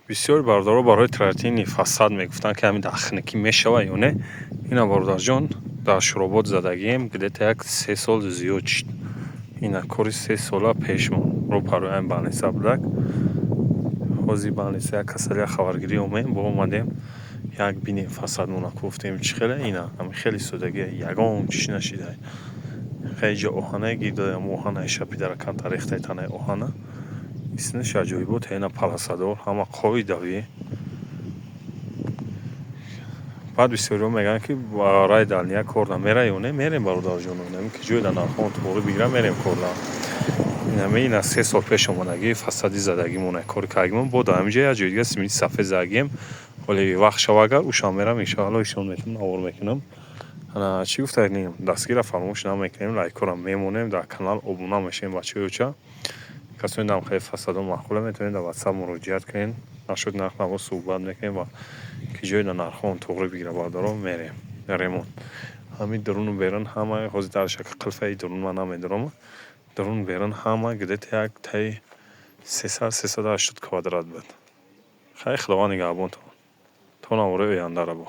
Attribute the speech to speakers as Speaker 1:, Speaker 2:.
Speaker 1: Бисёри бародаро барои травертини фасад мегуфтанд, ки ҳамин дар хунукӣ мешава ё не. Ина, бародарҷон, дар Шуробод задагием, где-то як 3 сол зиёд шуд. Ина, кори 3 сола пешмон рӯпарӯи ҳамин больница будак. Ҳозир больница як касалия хабаргирӣ омем, бо омадем, як бинем фасадмона, гуфтем, чӣ хеле. Ина, ҳамин хеле содагия, ягон чиз нашида. Хеле ҷо оҳанае гир додем, оҳанаи шапидара камтар рехтаи танаи оҳана. Иснаш аҷоибот. Ина, полосадор, ҳама қоидавӣ. Баъд бисёриҳо мегӯянд, ки рай дальния кор намера ё не. Мерем, бародарҷоно, ки ҷое дар нархҳоон туғрӣ бигирам, мерем корда. Инаме, ина, 3 сол пеш омадагӣ, фасади задагимон, кори кардагимон. Бо дар ҳамин ҷо як ҷои дига симити сафед задагием. Ҳоле вақт шава, агар ушам мерам, иншоалло, ишон метавонам, навор мекунам. Ана, чӣ гуфтаем, дастгира фаромӯш намекунем, лайкҳоро мемонем, дар канал обуна мешавем. Бачаҳои оча, касоне дар хеле фасадо маъқула, метавонед дар Ватсап муроҷиат кунед. Нашуд, нарх наво суҳбат мекунем ва ки ҷое дар нархҳоон туғрӣ бигира, бародаро, мерем ремонт. Ҳамин дуруну берун ҳама, ҳозир дар шакли қилфаи дурун ман намедорам, дурун берун ҳама где-то як таи 300, 380 квадрат буд. Хайр, Худованд нигаҳбонтон, то навораи ояндаро бо.